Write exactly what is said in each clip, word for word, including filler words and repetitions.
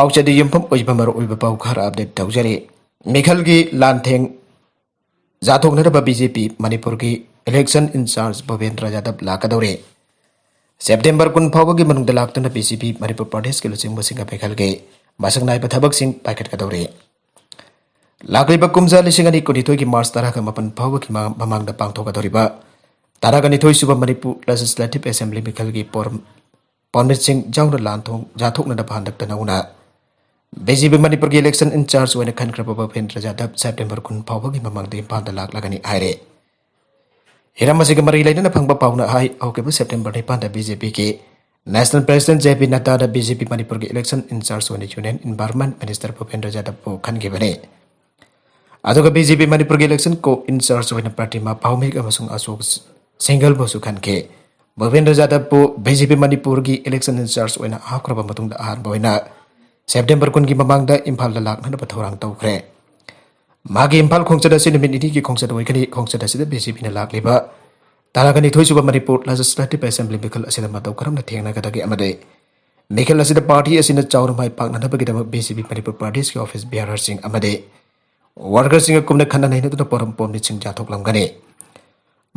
ꯑꯧꯆꯗ ꯌꯨꯝꯐꯝ ꯑꯣꯏꯕ ꯃꯔꯨꯑꯣꯏꯕ ꯄꯥꯎ ꯈꯔ update ꯇꯧꯖꯔꯤ꯫ ꯃꯤꯈꯜꯒꯤ ꯂꯥꯟꯊꯦꯡ ꯌꯥꯊꯣꯛꯅꯅꯕ ꯕꯤ ꯖꯦ ꯄꯤ ꯃꯅꯤꯄꯨꯔꯒꯤ election in charge ꯚꯨꯄꯦꯟꯗ꯭ꯔ ꯌꯥꯗꯕ ꯂꯥꯛꯀꯗꯧꯔꯦ꯫ ꯁꯦꯞꯇꯦꯝꯕꯔ ꯀꯨꯟ ꯐꯥꯎꯕꯒꯤ ꯃꯅꯨꯡꯗ ꯂꯥꯛꯇꯨꯅ ꯕꯤ ꯖꯦ ꯄꯤ ꯃꯅꯤꯄꯨꯔ ꯄ꯭ꯔꯗꯦꯁꯀꯤ ꯂꯨꯆꯤꯡꯕꯁꯤꯡꯒ ꯃꯤꯈꯜꯒꯤ ꯃꯁꯛ ꯅꯥꯏꯕ ꯊꯕꯛꯁꯤꯡ ꯄꯥꯏꯈꯠꯀꯗꯧꯔꯦ꯫ ꯂꯥꯛꯂꯤꯕ ꯀꯨꯝꯖꯥ ꯂꯤꯁꯤꯡ ꯑꯅꯤ ꯀꯨꯟꯅꯤꯊꯣꯏꯒꯤ ꯃꯥꯔꯆ ꯇꯔꯥꯒ ꯃꯥꯄꯟ ꯐꯥꯎꯕꯒꯤ ꯃ-, ꯃꯃꯥꯡꯗ ꯄꯥꯡꯊꯣꯛꯀꯗꯧꯔꯤꯕ ꯇꯔꯥꯒ ꯅꯤꯊꯣꯏ ꯁꯨꯕ ꯃꯅꯤꯄꯨꯔ Legislative Assembly ꯃꯤꯈꯜꯒꯤ ꯄꯣꯔꯝ-, ꯄꯥꯎꯃꯤꯁꯤꯡ ꯌꯥꯎꯅ ꯂꯥꯟ ꯊꯣꯡ ꯌꯥꯊꯣꯛꯅꯅꯕ ꯍꯟꯗꯛꯇ ꯅꯧꯅ ꯕꯤ ꯖꯦ ꯄꯤ ꯃꯅꯤꯄꯨꯔꯒꯤ election in charge ꯑꯣꯏꯅ ꯈꯟꯈ꯭ꯔꯕ ꯚꯨꯄꯦꯟꯗ꯭ꯔ ꯌꯥꯗꯕ ꯁꯦꯞꯇꯦꯝꯕꯔ ꯀꯨꯟ ꯐꯥꯎꯕꯒꯤ ꯃꯃꯥꯡꯗ ꯏꯝꯐꯥꯜꯗ ꯂꯥꯛꯂꯒꯅꯤ ꯍꯥꯏꯔꯦ꯫ ꯍꯤꯔꯝ ꯑꯁꯤꯒ ꯃꯔꯤ ꯂꯩꯅꯅ ꯐꯪꯕ ꯄꯥꯎꯅ ꯍꯥꯏ, ꯍꯧꯈꯤꯕ ꯁꯦꯞꯇꯦꯝꯕꯔ ꯅꯤꯄꯥꯟꯗ ꯕꯤ ꯖꯦ ꯄꯤꯒꯤ National President ꯖꯦ ꯄꯤ ꯅꯗ꯭ꯗꯥꯅ ꯕꯤ ꯖꯦ ꯄꯤ ꯃꯅꯤꯄꯨꯔꯒꯤ election in charge ꯑꯣꯏꯅ Union Environment Minister ꯚꯨꯄꯦꯟꯗ꯭ꯔ ꯌꯥꯗꯕꯄꯨ ꯈꯟꯈꯤꯕꯅꯤ꯫ ꯑꯗꯨꯒ ꯕꯤ ꯖꯦ ꯄꯤ ꯃꯅꯤꯄꯨꯔꯒꯤ election co in charge ꯑꯣꯏꯅ ꯄ꯭ꯔꯇꯤꯃꯥ ꯚꯧꯃꯤꯛ ꯑꯃꯁꯨꯡ ꯑꯁꯣꯛ ꯁꯤꯡꯒꯜꯕꯨꯁꯨ ꯈꯟꯈꯤ꯫ ꯚꯨꯄꯦꯟꯗ꯭ꯔ ꯌꯥꯗꯕꯄꯨ ꯕꯤ ꯖꯦ ꯄꯤ ꯃꯅꯤꯄꯨꯔꯒꯤ election in charge ꯑꯣꯏꯅ ꯍꯥꯞꯈ꯭ꯔꯕ ꯃꯇꯨꯡꯗ ꯑꯍꯥꯟꯕ ꯑꯣꯏꯅ ꯁꯦꯞꯇꯦꯝꯕꯔ ꯀꯨꯟꯒꯤ ꯃꯃꯥꯡꯗ ꯏꯝꯐꯥꯜꯗ ꯂꯥꯛꯅꯅꯕ ꯊꯧꯔꯥꯡ ꯇꯧꯈ꯭ꯔꯦ꯫ ꯃꯥꯒꯤ ꯏꯝꯐꯥꯜ ꯈꯣꯡꯆꯠ ꯑꯁꯤ ꯅꯨꯃꯤꯠ ꯅꯤꯅꯤꯒꯤ ꯈꯣꯡꯆꯠ ꯑꯣꯏꯒꯅꯤ꯫ ꯈꯣꯡꯆꯠ ꯑꯁꯤꯗ ꯕꯤ ꯖꯦ ꯄꯤꯅ ꯂꯥꯛꯂꯤꯕ ꯇꯔꯥꯒ ꯅꯤꯊꯣꯏ ꯁꯨꯕ ꯃꯅꯤꯄꯨꯔ Legislative Assembly ꯃꯤꯈꯜ ꯑꯁꯤꯗ ꯃꯇꯧ ꯀꯔꯝꯅ ꯊꯦꯡꯅꯒꯗꯒꯦ ꯑꯃꯗꯤ ꯃꯤꯈꯜ ꯑꯁꯤꯗ ꯄꯥꯔꯇꯤ ꯑꯁꯤꯅ ꯆꯥꯎꯅ ꯃꯥꯏ ꯄꯥꯛꯅꯅꯕꯒꯤꯗꯃꯛ ꯕꯤ ꯖꯦ ꯄꯤ ꯃꯅꯤꯄꯨꯔ ꯄ꯭ꯔꯗꯦꯁꯀꯤ office bearerꯁꯤꯡ ꯑꯃꯗꯤ workerꯁꯤꯡꯒ ꯀꯨꯞꯅ ꯈꯟꯅ ꯅꯩꯅꯗꯨꯅ ꯄꯣꯔꯝ ꯄꯣꯝꯂꯤꯠꯁꯤꯡ ꯌꯥꯊꯣꯛꯂꯝꯒꯅꯤ꯫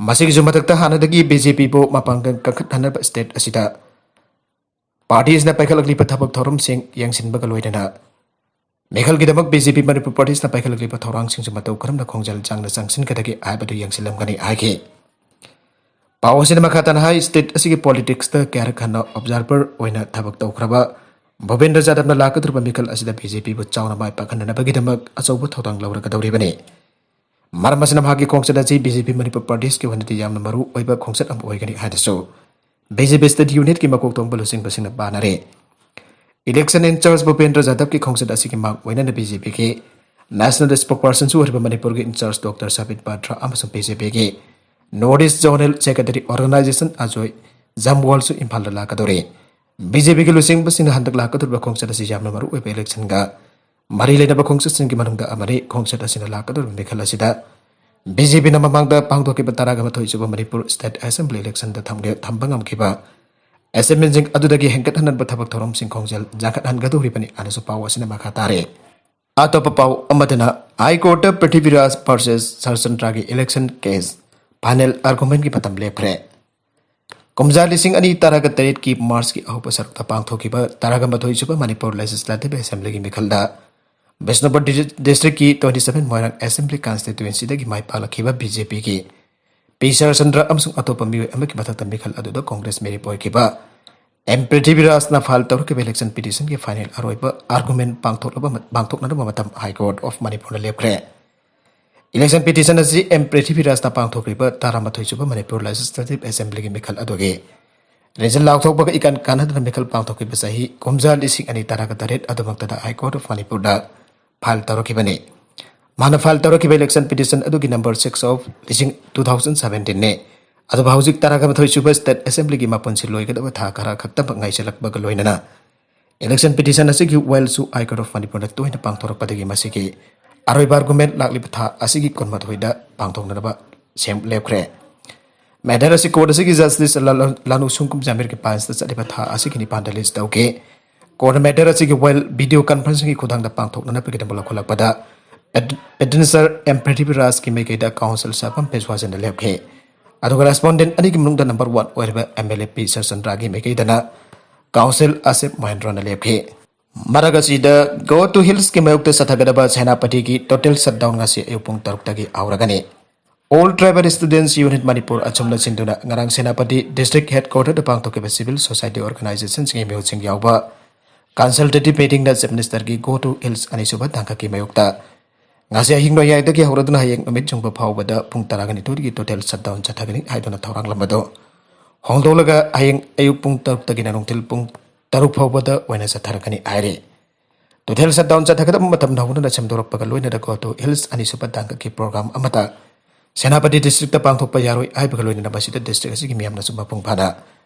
ꯃꯁꯤꯒꯤꯁꯨ ꯃꯊꯛꯇ ꯍꯥꯟꯅꯗꯒꯤ ꯕꯤ ꯖꯦ ꯄꯤꯕꯨ ꯃꯄꯥꯡꯒꯜ ꯀꯟꯈꯠꯍꯟꯅꯕ state ꯑꯁꯤꯗ ꯄꯥꯔꯇꯤ ꯑꯁꯤꯅ ꯄꯥꯏꯈꯠꯂꯛꯂꯤꯕ ꯊꯕꯛ ꯊꯧꯔꯝꯁꯤꯡ ꯌꯦꯡꯁꯤꯟꯕꯒ ꯂꯣꯏꯅꯅ ꯃꯤꯈꯜꯒꯤꯗꯃꯛ ꯕꯤ ꯖꯦ ꯄꯤ ꯃꯅꯤꯄꯨꯔ ꯄ꯭ꯔꯗꯦꯁꯅ ꯄꯥꯏꯈꯠꯂꯛꯂꯤꯕ ꯊꯧꯔꯥꯡꯁꯤꯡꯁꯨ ꯃꯇꯧ ꯀꯔꯝꯅ ꯈꯣꯡꯖꯦꯜ ꯆꯥꯡꯅ ꯆꯪꯁꯤꯟꯒꯗꯒꯦ ꯍꯥꯏꯕꯗꯨ ꯌꯦꯡꯁꯤꯜꯂꯝꯒꯅꯤ ꯍꯥꯏꯈꯤ꯫ ꯄꯥꯎ ꯑꯁꯤꯅ ꯃꯈꯥ ꯇꯥꯅ ꯍꯥꯏ, state ꯑꯁꯤꯒꯤ politicsꯇ ꯀꯌꯥꯔꯛ ꯍꯟꯅ observer ꯑꯣꯏꯅ ꯊꯕꯛ ꯇꯧꯈ꯭ꯔꯕ ꯚꯨꯄꯦꯟꯗ꯭ꯔ ꯌꯥꯗꯕꯅ ꯂꯥꯛꯀꯗꯧꯔꯤꯕ ꯃꯤꯈꯜ ꯑꯁꯤꯗ ꯕꯤ ꯖꯦ ꯄꯤꯕꯨ ꯆꯥꯎꯅ ꯃꯥꯏ ꯄꯥꯛꯍꯟꯅꯅꯕꯒꯤꯗꯃꯛ ꯑꯆꯧꯕ ꯊꯧꯗꯥꯡ ꯂꯧꯔꯒꯗꯧꯔꯤꯕꯅꯤ꯫ ꯃꯔꯝ ꯑꯁꯤꯅ ꯃꯍꯥꯛꯀꯤ ꯈꯣꯡꯆꯠ ꯑꯁꯤ ꯕꯤ ꯖꯦ ꯄꯤ ꯃꯅꯤꯄꯨꯔ ꯄ꯭ꯔꯗꯦꯁꯀꯤ ꯑꯣꯏꯅꯗꯤ ꯌꯥꯝꯅ ꯃꯔꯨ ꯑꯣꯏꯕ ꯈꯣꯡꯆꯠ ꯑꯃ ꯑꯣꯏꯒꯅꯤ ꯍꯥꯏꯅꯁꯨ ꯕꯤ ꯖꯦ ꯄꯤ state unitꯀꯤ ꯃꯀꯣꯛ ꯊꯣꯡꯕ ꯂꯨꯆꯤꯡꯕꯁꯤꯡꯅ ꯄꯥꯅꯔꯦ꯫ Election in charge ꯚꯨꯄꯦꯟꯗ꯭ꯔ ꯌꯥꯗꯕꯀꯤ ꯈꯣꯡꯆꯠ ꯑꯁꯤꯒꯤ ꯃꯥꯡ ꯑꯣꯏꯅꯅ ꯕꯤ ꯖꯦ ꯄꯤꯒꯤ national spokespersonꯁꯨ ꯑꯣꯏꯔꯤꯕ ꯃꯅꯤꯄꯨꯔꯒꯤ in charge ꯗꯣꯛꯇꯔ ꯁꯕꯤꯠ ꯄꯥꯊ꯭ꯔ ꯑꯃꯁꯨꯡ ꯕꯤ ꯖꯦ ꯄꯤꯒꯤ North East Zonal Secretary Organization Ajoy ꯖꯝꯋꯥꯜꯁꯨ ꯏꯝꯐꯥꯜꯗ ꯂꯥꯛꯀꯗꯧꯔꯤ꯫ ꯕꯤ ꯖꯦ ꯄꯤꯒꯤ ꯂꯨꯆꯤꯡꯕꯁꯤꯡꯅ ꯍꯟꯗꯛ ꯂꯥꯛꯀꯗꯧꯔꯤꯕ ꯈꯣꯡꯆꯠ ꯑꯁꯤ ꯌꯥꯝꯅ ꯃꯔꯨ ꯑꯣꯏꯕ election ꯒ ꯃꯔꯤ ꯂꯩꯅꯕ ꯈꯣꯡꯆꯠꯁꯤꯡꯒꯤ ꯃꯅꯨꯡꯗ ꯑꯃꯅꯤ꯫ ꯈꯣꯡꯆꯠ ꯑꯁꯤꯅ ꯂꯥꯛꯀꯗꯧꯔꯤꯕ ꯃꯤꯈꯜ ꯑꯁꯤꯗ ꯕꯤ ꯖꯦ ꯄꯤꯅ ꯃꯃꯥꯡꯗ ꯄꯥꯡꯊꯣꯛꯈꯤꯕ ꯇꯔꯥꯒ ꯃꯥꯊꯣꯏ ꯁꯨꯕ ꯃꯅꯤꯄꯨꯔ state assembly electionꯗ ꯊꯝꯒꯦ-, ꯊꯝꯕ ꯉꯝꯈꯤꯕ ꯑꯦꯁꯦꯝꯕ꯭ꯂꯤꯁꯤꯡ ꯑꯗꯨꯗꯒꯤ ꯍꯦꯟꯒꯠꯍꯟꯅꯕ ꯊꯕꯛ ꯊꯧꯔꯝꯁꯤꯡ ꯈꯣꯡꯖꯦꯜ ꯌꯥꯡꯈꯠꯍꯟꯒꯗꯧꯔꯤꯕꯅꯤ ꯍꯥꯏꯅꯁꯨ ꯄꯥꯎ ꯑꯁꯤꯅ ꯃꯈꯥ ꯇꯥꯔꯦ꯫ ꯑꯇꯣꯞꯄ ꯄꯥꯎ ꯑꯃꯗꯅ, ꯍꯥꯏ ꯀꯣꯔꯠꯇ Prithviraj versus ꯁꯔꯆꯟꯗ꯭ꯔꯒꯤ election case final ꯑꯥꯔꯒꯨꯃꯦꯟꯒꯤ ꯃꯇꯝ ꯂꯦꯞꯈ꯭ꯔꯦ꯫ ꯀꯨꯝꯖꯥ ꯂꯤꯁꯤꯡ ꯑꯅꯤ ꯇꯔꯥꯒ ꯇꯔꯦꯠꯀꯤ ꯃꯥꯔꯆꯀꯤ ꯑꯍꯧꯕ ꯁꯔꯨꯛꯇ ꯄꯥꯡꯊꯣꯛꯈꯤꯕ ꯇꯔꯥꯒ ꯃꯥꯊꯣꯏ ꯁꯨꯕ ꯃꯅꯤꯄꯨꯔ ꯂꯦꯖꯤꯁꯂꯦꯇꯤꯚ ꯑꯦꯁꯦꯝꯕ꯭ꯂꯤꯒꯤ ꯃꯤꯈꯜꯗ ꯕꯤꯁꯅꯨꯄꯨꯔ ꯗꯤ-, ꯗꯤꯁꯇ꯭ꯔꯤꯛꯀꯤ twenty seven ꯃꯣꯏꯔꯥꯡ ꯑꯦꯁꯦꯝꯕ꯭ꯂꯤ ꯀꯟꯁꯇꯤꯇ꯭ꯌꯨꯑꯦꯟꯁꯤꯗꯒꯤ ꯃꯥꯏ ꯄꯥꯛꯂꯛꯈꯤꯕ ꯕꯤ ꯖꯦ ꯄꯤꯒꯤ ꯄꯤ ꯁꯔꯆꯟꯗ꯭ꯔ ꯑꯃꯁꯨꯡ ꯑꯇꯣꯞꯄ ꯃꯤꯑꯣꯏ ꯑꯃꯒꯤ ꯃꯊꯛꯇ ꯃꯤꯈꯜ ꯑꯗꯨꯗ ꯀꯣꯡꯒ꯭ꯔꯦꯁ ꯃꯤꯔꯦꯞ ꯑꯣꯏꯈꯤꯕ ꯑꯦꯝ ꯄ꯭ꯔꯤꯊꯤꯕꯤꯔꯥꯖꯅ ꯐꯥꯏꯜ ꯇꯧꯔꯛꯈꯤꯕ ꯏꯂꯦꯛꯁꯟ ꯄꯤꯇꯤꯁꯟꯒꯤ ꯐꯥꯏꯅꯦꯜ ꯑꯔꯣꯏꯕ ꯑꯥꯔꯒꯨꯃꯦꯟ ꯄꯥꯡꯊꯣꯛꯅꯕ, ꯄꯥꯡꯊꯣꯛꯅꯅꯕ ꯃꯇꯝ ꯍꯥꯏ ꯀꯣꯔꯠ ꯑꯣꯐ ꯃꯅꯤꯄꯨꯔꯅ ꯂꯦꯞꯈ꯭ꯔꯦ꯫ ꯏꯂꯦꯛꯁꯟ ꯄꯤꯇꯤꯁꯟ ꯑꯁꯤ ꯑꯦꯝ ꯄ꯭ꯔꯤꯊꯤꯕꯤꯔꯥꯖꯅ ꯄꯥꯡꯊꯣꯛꯈꯤꯕ ꯇꯔꯥꯃꯥꯊꯣꯏ ꯁꯨꯕ ꯃꯅꯤꯄꯨꯔ ꯂꯦꯖꯤꯁꯂꯦꯇꯤꯚ ꯑꯦꯁꯦꯝꯕ꯭ꯂꯤꯒꯤ ꯃꯤꯈꯜ ꯑꯗꯨꯒꯤ ꯔꯤꯖꯜ ꯂꯥꯎꯊꯣꯛꯄꯒ ꯏꯀꯥꯟ ꯀꯥꯟꯅꯗꯅ ꯃꯤꯈꯜ ꯄꯥꯡꯊꯣꯛꯈꯤꯕ ꯆꯍꯤ ꯀꯨꯝꯖꯥ ꯂꯤꯁꯤꯡ ꯑꯅꯤ ꯇꯔꯥꯒ ꯇꯔꯦꯠ ꯑꯗꯨꯃꯛꯇꯗ ꯍꯥꯏ ꯀꯣꯔꯠ ꯑꯣꯐ ꯃꯅꯤꯄꯨꯔꯗ ꯐꯥꯏꯜ ꯇꯧꯔꯛꯈꯤꯕꯅꯤ꯫ ꯃꯥꯅ ꯐꯥꯏꯜ ꯇꯧꯔꯛꯈꯤꯕ ꯏꯂꯦꯛꯁꯟ ꯄꯤꯇꯤꯁꯟ ꯑꯗꯨꯒꯤ ꯅꯝꯕꯔ six of ꯂꯤꯁꯤꯡ, two thousand seventeen ꯅꯤ꯫ ꯑꯗꯨꯕꯨ ꯍꯧꯖꯤꯛ ꯇꯔꯥꯒ ꯃꯥꯊꯣꯏ ꯁꯨꯕ ꯁ꯭ꯇꯦꯠ ꯑꯦꯁꯦꯝꯕ꯭ꯂꯤꯒꯤ ꯃꯄꯨꯟꯁꯤ ꯂꯣꯏꯒꯗꯕ ꯊꯥ ꯈꯔ ꯈꯛꯇꯃꯛ ꯉꯥꯏꯁꯤꯜꯂꯛꯄꯒ ꯂꯣꯏꯅꯅ ꯏꯂꯦꯛꯁꯟ ꯄꯤꯇꯤꯁꯟ ꯑꯁꯤꯒꯤ ꯋꯥꯏꯜꯁꯨ ꯍꯥꯏ ꯀꯣꯔꯠ ꯑꯣꯐ ꯃꯅꯤꯄꯨꯔꯗ ꯇꯣꯏꯅ ꯄꯥꯡꯊꯣꯔꯛꯄꯗꯒꯤ ꯃꯁꯤꯒꯤ ꯑꯔꯣꯏꯕ ꯑꯥꯔꯒꯨꯃꯦꯟ ꯂꯥꯛꯂꯤꯕ ꯊꯥ ꯑꯁꯤꯒꯤ ꯀꯨꯟꯃꯥꯊꯣꯏꯗ ꯄꯥꯡꯊꯣꯛꯅꯅꯕ ꯁꯦꯝ ꯂꯦꯞꯈ꯭ꯔꯦ꯫ ꯃꯦꯇꯔ ꯑꯁꯤ ꯀꯣꯔꯠ ꯑꯁꯤꯒꯤ ꯖꯁꯇꯤꯁ ꯂꯥ-, ꯂꯥꯅꯨ ꯁꯨꯡꯀꯨꯝ ꯖꯥꯃꯤꯔꯒꯤ ꯄꯥꯟꯁꯇ ꯆꯠꯂꯤꯕ ꯊꯥ ꯑꯁꯤꯒꯤ ꯅꯤꯄꯥꯟꯗ ꯂꯤꯁ ꯇꯧꯈꯤ꯫ ꯀꯣꯔꯠꯅ ꯃꯦꯇꯔ ꯑꯁꯤꯒꯤ ꯋꯥꯏꯜ ꯚꯤꯗꯤꯑꯣ ꯀꯟꯐꯔꯦꯟꯁꯤꯡꯒꯤ ꯈꯨꯠꯊꯥꯡꯗ ꯄꯥꯡꯊꯣꯛꯅꯅꯕꯒꯤꯗꯃꯛ ꯂꯧꯈꯠꯂꯛꯄꯗ ꯑꯦꯗ-, ꯑꯦꯗꯃꯤꯅꯤꯁꯇꯔ ꯑꯦꯝ ꯄ꯭ꯔꯤꯊꯤꯕꯤꯔꯥꯖꯀꯤ ꯃꯥꯏꯀꯩꯗ ꯀꯥꯎꯟꯁꯤꯜ ꯁꯥꯐꯝ ꯕꯤꯁ꯭ꯋꯥꯁꯟꯅ ꯂꯦꯞꯈꯤ꯫ ꯑꯗꯨꯒ ꯔꯦꯁꯄꯣꯟꯗꯦꯟꯠ ꯑꯅꯤꯒꯤ ꯃꯅꯨꯡꯗ ꯅꯝꯕꯔ ꯋꯥꯟ ꯑꯣꯏꯔꯤꯕ ꯑꯦꯝ ꯑꯦꯜ ꯑꯦ ꯄꯤ ꯁꯔꯆꯟꯗ꯭ꯔꯒꯤ ꯃꯥꯏꯀꯩꯗꯅ ꯀꯥꯎꯟꯁꯤꯜ ꯑꯁꯤꯞ ꯃꯍꯦꯟꯗ꯭ꯔꯣꯅ ꯂꯦꯞꯈꯤ꯫ ꯃꯔꯛ ꯑꯁꯤꯗ, ꯒꯣ ꯇꯨ ꯍꯤꯜꯁꯀꯤ ꯃꯥꯌꯣꯛꯇ ꯆꯠꯊꯒꯗꯕ ꯁꯦꯅꯥꯄꯇꯤꯒꯤ ꯇꯣꯇꯦꯜ ꯁꯠꯗꯥꯎꯟ ꯉꯁꯤ ꯑꯌꯨꯛ ꯄꯨꯡ ꯇꯔꯨꯛꯇꯒꯤ ꯍꯧꯔꯒꯅꯤ꯫ ꯑꯣꯜ ꯇ꯭ꯔꯥꯏꯕꯦꯜ ꯁ꯭ꯇꯨꯗꯦꯟꯠꯁ ꯌꯨꯅꯤꯌꯟ ꯃꯅꯤꯄꯨꯔ ꯑꯆꯨꯝꯅ ꯁꯤꯟꯗꯨꯅ ꯉꯔꯥꯡ ꯁꯦꯅꯥꯄꯇꯤ ꯗꯤꯁꯇ꯭ꯔꯤꯛ ꯍꯦꯗꯀ꯭ꯋꯥꯇꯔꯗ ꯄꯥꯡꯊꯣꯛꯈꯤꯕ ꯁꯤꯚꯤꯜ ꯁꯣꯁꯥꯏꯇꯤ ꯑꯣꯔꯒꯅꯥꯏꯖꯦꯁꯟꯁꯤꯡꯒꯤ ꯃꯤꯍꯨꯠꯁꯤꯡ ꯌꯥꯎꯕ ꯀꯟꯁꯜꯇꯦꯇꯤꯚ ꯃꯤꯇꯤꯡꯗ ꯆꯤꯐ ꯃꯤꯅꯤꯁꯇꯔꯒꯤ ꯒꯣ ꯇꯨ ꯍꯤꯜꯁ ꯑꯅꯤꯁꯨꯕ ꯇꯥꯡꯀꯛꯀꯤ ꯃꯥꯌꯣꯛꯇ ꯉꯁꯤ ꯑꯍꯤꯡ ꯅꯣꯡꯌꯥꯏꯗꯒꯤ ꯍꯧꯔꯗꯨꯅ ꯍꯌꯦꯡ ꯅꯨꯃꯤꯠ ꯌꯨꯡꯕ ꯐꯥꯎꯕꯗ ꯄꯨꯡ ꯇꯔꯥꯅꯤꯊꯣꯏꯗꯒꯤ ꯇꯣꯇꯦꯜ ꯁꯠꯗꯥꯎꯟ ꯆꯠꯊꯒꯅꯤ ꯍꯥꯏꯗꯨꯅ ꯊꯧꯔꯥꯡꯂꯝꯕꯗꯨ ꯍꯣꯡꯗꯣꯛꯂꯒ ꯍꯌꯦꯡ ꯑꯌꯨꯛ ꯄꯨꯡ ꯇꯔꯨꯛꯇꯒꯤꯅ ꯅꯨꯡꯊꯤꯜ ꯄꯨꯡ ꯇꯔꯨꯛ ꯐꯥꯎꯕꯗ ꯑꯣꯏꯅ ꯆꯠꯊꯔꯛꯀꯅꯤ ꯍꯥꯏꯔꯤ꯫ ꯇꯣꯇꯦꯜ ꯁꯠꯗꯥꯎꯟ ꯆꯠꯊꯒꯗꯕ ꯃꯇꯝ ꯍꯧꯅꯅ ꯁꯦꯝꯗꯣꯔꯛꯄꯒ ꯂꯣꯏꯅꯅ ꯒꯣ ꯇꯨ ꯍꯤꯜꯁ ꯑꯅꯤꯁꯨꯕ ꯇꯥꯡꯀꯛꯀꯤ ꯄ꯭ꯔꯣꯒ꯭ꯔꯥꯝ ꯑꯃꯗ ꯁꯦꯅꯥꯄꯇꯤ ꯗꯤꯁꯇ꯭ꯔꯤꯛꯇ ꯄꯥꯡꯊꯣꯛꯄ ꯌꯥꯔꯣꯏ ꯍꯥꯏꯕꯒ ꯂꯣꯏꯅꯅ ꯃꯁꯤꯗ ꯗꯤꯁꯇ꯭ꯔꯤꯛ ꯑꯁꯤꯒꯤ ꯃꯤꯌꯥꯝꯅꯁꯨ ꯃꯄꯨꯡ ꯐꯥꯅ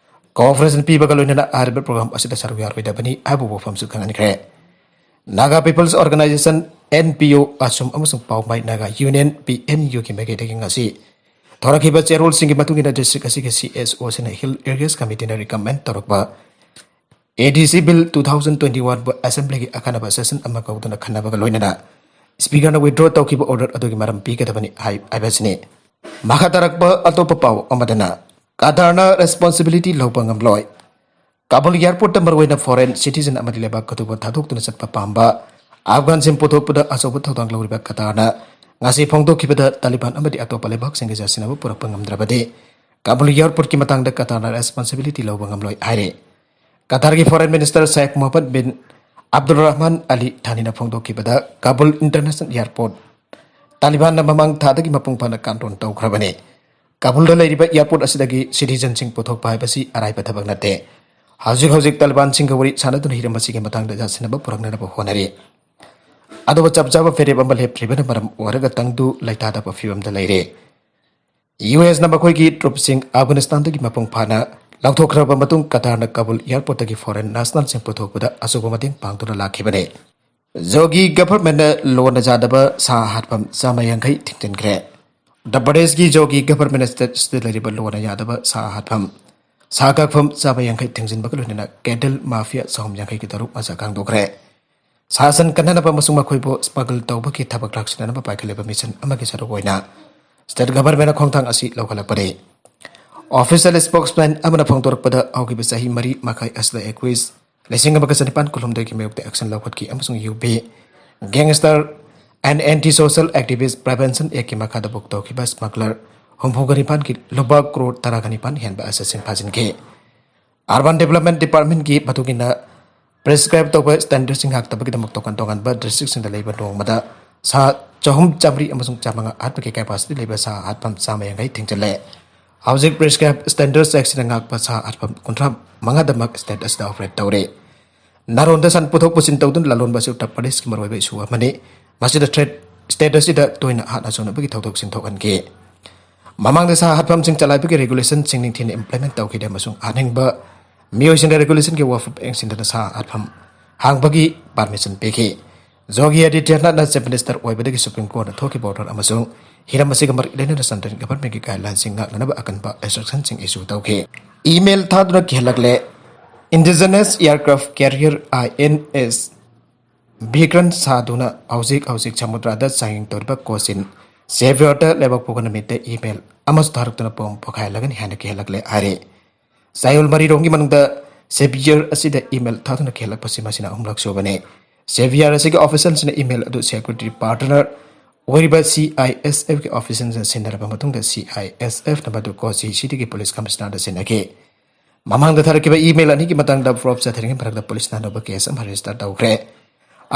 ꯀꯣꯑꯣꯄꯔꯦꯁꯟ ꯄꯤꯕꯒ ꯂꯣꯏꯅꯅ ꯍꯥꯏꯔꯤꯕ ꯄ꯭ꯔꯣꯒ꯭ꯔꯥꯝ ꯑꯁꯤꯗ ꯁꯔꯨꯛ ꯌꯥꯔꯣꯏꯗꯕꯅꯤ ꯍꯥꯏꯕ ꯋꯥꯐꯝꯁꯨ ꯈꯪꯍꯟꯈ꯭ꯔꯦ꯫ Naga people's organisation, N P O, ꯑꯁꯨꯝ ꯑꯃꯁꯨꯡ Paomai Naga union, P N ꯌꯨꯒꯤ ꯃꯥꯏꯀꯩꯗꯒꯤ ꯉꯁꯤ ꯊꯣꯔꯛꯈꯤꯕ ꯆꯦꯔꯣꯜꯁꯤꯡꯒꯤ ꯃꯇꯨꯡ ꯏꯟꯅ district ꯑꯁꯤꯒꯤ C S O ꯁꯤꯡꯅ Hill Areas Committeeꯅ recommend ꯇꯧꯔꯛꯄ A D C Bill two thousand twenty one ꯕꯨ Assemblyꯒꯤ ꯑꯈꯟꯅꯕ session ꯑꯃ ꯀꯧꯗꯨꯅ ꯈꯟꯅꯕꯒ ꯂꯣꯏꯅꯅ Speakerꯅ withdraw ꯇꯧꯈꯤꯕ order ꯑꯗꯨꯒꯤ ꯃꯔꯝ ꯄꯤꯒꯗꯕꯅꯤ ꯍꯥꯏ-, ꯍꯥꯏꯕꯁꯤꯅꯤ꯫ ꯃꯈꯥ ꯇꯥꯔꯛꯄ ꯑꯇꯣꯞꯄ ꯄꯥꯎ ꯑꯃꯗꯅ, ꯀꯇꯥꯔꯅ responsibility ꯂꯧꯕ ꯉꯝꯂꯣꯏ꯫ ꯀꯥꯕꯨꯜ airportꯇ ꯃꯔꯨꯑꯣꯏꯅ foreign citizen ꯑꯃꯗꯤ ꯂꯩꯕꯥꯛ ꯑꯇꯣꯞꯄ ꯊꯥꯗꯣꯛꯇꯨꯅ ꯆꯠꯄ ꯄꯥꯝꯕ ꯑꯐꯒꯥꯟꯁꯤꯡ ꯄꯨꯊꯣꯛꯄꯗ ꯑꯆꯧꯕ ꯊꯧꯗꯥꯡ ꯂꯧꯔꯤꯕ ꯀꯇꯥꯔꯅ ꯉꯁꯤ ꯐꯣꯡꯗꯣꯛꯈꯤꯕꯗ, ꯇꯥꯂꯤꯕꯥꯟ ꯑꯃꯗꯤ ꯑꯇꯣꯞꯄ ꯂꯩꯕꯥꯛꯁꯤꯡꯒꯤ ꯌꯥꯁꯤꯟꯅꯕ ꯄꯨꯔꯛꯄ ꯉꯝꯗ꯭ꯔꯕꯗꯤ ꯀꯥꯕꯨꯜ airportꯀꯤ ꯃꯇꯥꯡꯗ ꯀꯇꯥꯔꯅ responsibility ꯂꯧꯕ ꯉꯝꯂꯣꯏ ꯍꯥꯏꯔꯤ꯫ ꯀꯇꯥꯔꯒꯤ foreign minister Sheikh Mohammed bin Abdulrahman Al Thaniꯅ ꯐꯣꯡꯗꯣꯛꯈꯤꯕꯗ, Kabul international airport ꯇꯥꯂꯤꯕꯥꯟꯅ ꯃꯃꯥꯡ ꯊꯥꯗꯒꯤ ꯃꯄꯨꯡ ꯐꯥꯅ control ꯇꯧꯈ꯭ꯔꯕꯅꯤ꯫ ꯀꯥꯕꯨꯜꯗ ꯂꯩꯔꯤꯕ airport ꯑꯁꯤꯗꯒꯤ citizenꯁꯤꯡ ꯄꯨꯊꯣꯛꯄ ꯍꯥꯏꯕꯁꯤ ꯑꯔꯥꯏꯕ ꯊꯕꯛ ꯅꯠꯇꯦ꯫ ꯍꯧꯖꯤꯛ ꯍꯧꯖꯤꯛ ꯇꯥꯂꯤꯕꯥꯟꯁꯤꯡꯒ ꯋꯥꯔꯤ ꯁꯥꯟꯅꯗꯨꯅ ꯍꯤꯔꯝ ꯑꯁꯤꯒꯤ ꯃꯇꯥꯡꯗ ꯌꯥꯁꯤꯟꯅꯕ ꯄꯨꯔꯛꯅꯕ ꯍꯣꯠꯅꯔꯤ꯫ ꯑꯗꯨꯕꯨ ꯆꯞ ꯆꯥꯕ ꯐꯤꯔꯦꯞ ꯑꯃ ꯂꯦꯞꯇ꯭ꯔꯤꯕꯅ ꯃꯔꯝ ꯑꯣꯏꯔꯒ ꯇꯪꯗꯨ ꯂꯩꯇꯥꯗꯕ ꯐꯤꯕꯝꯗ ꯂꯩꯔꯦ꯫ U S ꯅ ꯃꯈꯣꯏꯒꯤ troops ꯁꯤꯡ ꯑꯐꯒꯥꯅꯤꯁꯇꯥꯟꯗꯒꯤ ꯃꯄꯨꯡ ꯐꯥꯅ ꯂꯧꯊꯣꯛꯈ꯭ꯔꯕ ꯃꯇꯨꯡ, ꯀꯇꯥꯔꯅ ꯀꯥꯕꯨꯜ airportꯇꯒꯤ foreign nationalꯁꯤꯡ ꯄꯨꯊꯣꯛꯄꯗ ꯑꯆꯧꯕ ꯃꯇꯦꯡ ꯄꯥꯡꯗꯨꯅ ꯂꯥꯛꯈꯤꯕꯅꯤ꯫ ꯖꯣꯒꯤ governmentꯅ ꯂꯣꯟꯅ ꯌꯥꯗꯕ ꯁꯥ ꯍꯥꯠꯐꯝ ꯆꯥꯝꯃ ꯌꯥꯡꯈꯩ ꯊꯤꯡꯖꯤꯟꯈ꯭ꯔꯦ꯫ ꯎꯠꯇꯔ ꯄ꯭ꯔꯗꯦꯁꯀꯤ ꯖꯣꯒꯤ government state ꯑꯁꯤꯗ ꯂꯩꯔꯤꯕ ꯂꯣꯟꯅ ꯌꯥꯗꯕ ꯁꯥ ꯍꯥꯠꯐꯝ, ꯁꯥ ꯀꯛꯐꯝ ꯆꯥꯝꯃ ꯌꯥꯡꯈꯩ ꯊꯤꯡꯖꯤꯟꯕꯒ ꯂꯣꯏꯅꯅ cattle mafia ꯆꯍꯨꯝ ꯌꯥꯡꯈꯩꯒ ꯇꯔꯨꯛ ꯃꯁꯛ ꯈꯪꯗꯣꯛꯈ꯭ꯔꯦ꯫ ꯁꯥ ꯁꯟ ꯀꯟꯅꯅꯕ ꯑꯃꯁꯨꯡ ꯃꯈꯣꯏꯕꯨ smuggle ꯇꯧꯕꯒꯤ ꯊꯕꯛ ꯂꯥꯛꯁꯤꯟꯅꯅꯕ ꯄꯥꯏꯈꯠꯂꯤꯕ mission ꯑꯃꯒꯤ ꯁꯔꯨꯛ ꯑꯣꯏꯅ state governmentꯅ ꯈꯣꯡꯊꯥꯡ ꯑꯁꯤ ꯂꯧꯈꯠꯂꯛꯄꯅꯤ꯫ Official spokesman ꯑꯃꯅ ꯐꯣꯡꯗꯣꯔꯛꯄꯗ, ꯍꯧꯈꯤꯕ ꯆꯍꯤ ꯃꯔꯤ ꯃꯈꯥꯏ ꯑꯁꯤꯗ ꯑꯦꯀꯨꯏꯁ ꯂꯤꯁꯤꯡ ꯑꯃꯒ ꯆꯅꯤꯄꯥꯟ ꯀꯨꯟꯍꯨꯝꯗꯣꯏꯒꯤ ꯃꯥꯌꯣꯛꯇ action ꯂꯧꯈꯠꯈꯤ ꯑꯃꯁꯨꯡ U P gangster and anti-social activist prevention actꯀꯤ ꯃꯈꯥꯗ book ꯇꯧꯈꯤꯕ smuggler ꯍꯨꯝꯐꯨꯒ ꯅꯤꯄꯥꯟꯒꯤ ꯂꯨꯄꯥ ꯀ꯭ꯔꯣꯔ ꯇꯔꯥꯒ ꯅꯤꯄꯥꯟ ꯍꯦꯟꯕ ꯑꯁꯤꯁꯤꯡ ꯐꯥꯖꯤꯟꯈꯤ꯫ Urban Development Departmentꯀꯤ ꯃꯇꯨꯡ ꯏꯟꯅ, prescribe ꯇꯧꯕ standardꯁꯤꯡ ꯉꯥꯛꯇꯕꯒꯤꯗꯃꯛ ꯇꯣꯉꯥꯟ ꯇꯣꯉꯥꯟꯕ districtꯁꯤꯡꯗ ꯂꯩꯕ ꯅꯣꯡꯃꯗ ꯁꯥ ꯆꯍꯨꯝ, ꯆꯥꯃꯔꯤ ꯑꯃꯁꯨꯡ ꯆꯥꯃꯉꯥ ꯍꯥꯠꯄꯒꯤ capacity ꯂꯩꯕ ꯁꯥ ꯍꯥꯠꯐꯝ ꯆꯥꯝꯃ ꯌꯥꯡꯈꯩ ꯊꯤꯡꯖꯤꯜꯂꯦ꯫ ꯍꯧꯖꯤꯛ prescribe standards actꯁꯤꯅ ꯉꯥꯛꯄ ꯁꯥ ꯍꯥꯠꯐꯝ ꯀꯨꯟꯊ꯭ꯔꯥ ꯃꯉꯥꯗꯃꯛ state ꯑꯁꯤꯗ operate ꯇꯧꯔꯤ꯫ ꯅꯥꯔꯣꯟꯗ ꯁꯟ ꯄꯨꯊꯣꯛ ꯄꯨꯁꯤꯟ ꯇꯧꯗꯨꯅ ꯂꯂꯣꯟꯕ ꯑꯁꯤ ꯎꯠꯇꯔ ꯄ꯭ꯔꯗꯦꯁꯀꯤ ꯃꯔꯨꯑꯣꯏꯕ issue ꯑꯃꯅꯤ꯫ ꯃꯁꯤꯗ threat state ꯑꯁꯤꯗ ꯇꯣꯏꯅ ꯍꯥꯠꯅ ꯆꯣꯛꯅꯕꯒꯤ ꯊꯧꯗꯣꯛꯁꯤꯡ ꯊꯣꯛꯍꯟꯈꯤ꯫ ꯃꯃꯥꯡꯗ ꯁꯥ ꯍꯥꯠꯐꯝꯁꯤꯡ ꯆꯂꯥꯏꯕꯒꯤ regulationꯁꯤꯡ ꯅꯤꯡꯊꯤꯅ implement ꯇꯧꯈꯤꯗꯦ ꯑꯃꯁꯨꯡ ꯍꯥꯠꯅꯤꯡꯕ ꯃꯤꯑꯣꯏꯁꯤꯡꯅ regulationꯒꯤ ꯋꯥꯐꯝ ꯌꯦꯡꯁꯤꯟꯗꯅ ꯁꯥ ꯍꯥꯠꯐꯝ ꯍꯥꯡꯕꯒꯤ permission ꯄꯤꯈꯤ꯫ ꯖꯣꯒꯤ ꯑꯥꯗꯤꯇ꯭ꯌꯅꯥꯊꯅ Chief Minister ꯑꯣꯏꯕꯗꯒꯤ Supreme Courtꯅ ꯊꯣꯛꯈꯤꯕ order ꯑꯃꯁꯨꯡ ꯍꯤꯔꯝ ꯑꯁꯤꯒ ꯃꯔꯤ ꯂꯩꯅꯅ central governmentꯀꯤ guidelinesꯁꯤꯡ ꯉꯥꯛꯅꯅꯕ ꯑꯀꯟꯕ instructionꯁꯤꯡ issue ꯇꯧꯈꯤ꯫ Email ꯊꯥꯗꯨꯅ ꯀꯤꯍꯜꯂꯛꯂꯦ꯫ Indigenous aircraft carrier INS ꯕꯤꯀ꯭ꯔꯟ ꯁꯥꯗꯨꯅ ꯍꯧꯖꯤꯛ ꯍꯧꯖꯤꯛ ꯁꯃꯨꯗ꯭ꯔꯗ ꯆꯥꯡꯌꯦꯡ ꯇꯧꯔꯤꯕ ꯀꯣꯆꯤꯟ ꯁꯦꯚꯤꯌꯔꯗ ꯂꯩꯕꯥꯛ ꯄꯣꯛꯄ ꯅꯨꯃꯤꯠꯇ email ꯑꯃꯁꯨ ꯊꯥꯔꯛꯇꯨꯅ ꯄꯨꯡ ꯄꯣꯈꯥꯏꯍꯜꯂꯒꯅꯤ ꯍꯥꯏꯅ ꯀꯤꯍꯜꯂꯛꯂꯦ ꯍꯥꯏꯔꯤ꯫ ꯆꯌꯣꯜ ꯃꯔꯤꯔꯣꯝꯒꯤ ꯃꯅꯨꯡꯗ ꯁꯦꯚꯤꯌꯔ ꯑꯁꯤꯗ email ꯊꯥꯗꯨꯅ ꯀꯤꯍꯜꯂꯛꯄꯁꯤ ꯃꯁꯤꯅ ꯑꯍꯨꯝꯂꯛ ꯁꯨꯕꯅꯤ꯫ ꯁꯦꯚꯤꯌꯔ ꯑꯁꯤꯒꯤ officialꯁꯤꯡꯅ email ꯑꯗꯨ security partner ꯑꯣꯏꯔꯤꯕ CISFꯀꯤ officialꯁꯤꯡꯅ ꯁꯤꯟꯅꯔꯕ ꯃꯇꯨꯡꯗ CISFꯅ ꯃꯗꯨ ꯀꯣꯆꯤ cityꯒꯤ police commissionerꯗ ꯁꯤꯟꯅꯈꯤ꯫ ꯃꯃꯥꯡꯗ ꯊꯥꯔꯛꯈꯤꯕ email ꯑꯅꯤꯒꯤ ꯃꯇꯥꯡꯗ proof ꯆꯠꯊꯔꯤꯉꯩ ꯃꯔꯛꯇ policeꯅ ꯑꯅꯧꯕ case ꯑꯃ register ꯇꯧꯈ꯭ꯔꯦ꯫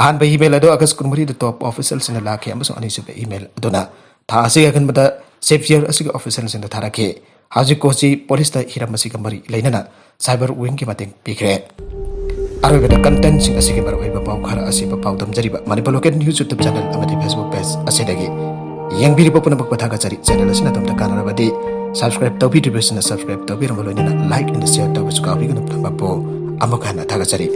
ꯑꯍꯥꯟꯕ email ꯑꯗꯨ August ꯀꯨꯟꯃꯔꯤꯗ top officialꯁꯤꯡꯅ ꯂꯥꯛꯈꯤ ꯑꯃꯁꯨꯡ ꯑꯅꯤꯁꯨꯕ email ꯑꯗꯨꯅ ꯊꯥ ꯑꯁꯤꯒꯤ ꯑꯍꯥꯟꯕꯗ ꯁꯦꯚꯤꯌꯔ ꯑꯁꯤꯒꯤ officialꯁꯤꯡꯗ ꯊꯥꯔꯛꯈꯤ꯫ ꯍꯧꯖꯤꯛ ꯀꯣꯆꯤ policeꯇ ꯍꯤꯔꯝ ꯑꯁꯤꯒ ꯃꯔꯤ ꯂꯩꯅꯅ cyber wingꯒꯤ ꯃꯇꯦꯡ ꯄꯤꯈ꯭ꯔꯦ꯫ ꯑꯔꯣꯏꯕꯗ contentꯁꯤꯡ ꯑꯁꯤꯒꯤ ꯃꯔꯨꯑꯣꯏꯕ ꯄꯥꯎ ꯈꯔ ꯑꯁꯤꯕꯨ ꯄꯥꯎꯗꯝꯖꯔꯤꯕ Manipur Local News YouTube channel ꯑꯃꯗꯤ Facebook page ꯑꯁꯤꯗꯒꯤ ꯌꯦꯡꯕꯤꯔꯤꯕ ꯄꯨꯝꯅꯃꯛꯄꯨ ꯊꯥꯒꯠꯆꯔꯤ꯫ Channel ꯑꯁꯤꯅ ꯑꯗꯣꯝꯗ ꯀꯥꯟꯅꯔꯕꯗꯤ subscribe ꯇꯧꯕꯤꯗ꯭ꯔꯤꯕꯁꯤꯡꯅ subscribe ꯇꯧꯕꯤꯔꯝꯕ ꯂꯣꯏꯅꯅ like and share ꯇꯧꯕꯁꯨ ꯀꯥꯎꯕꯤꯒꯅꯨ꯫ ꯄꯨꯝꯅꯃꯛꯄꯨ ꯑꯃꯨꯛ ꯍꯟꯅ ꯊꯥꯒꯠꯆꯔꯤ꯫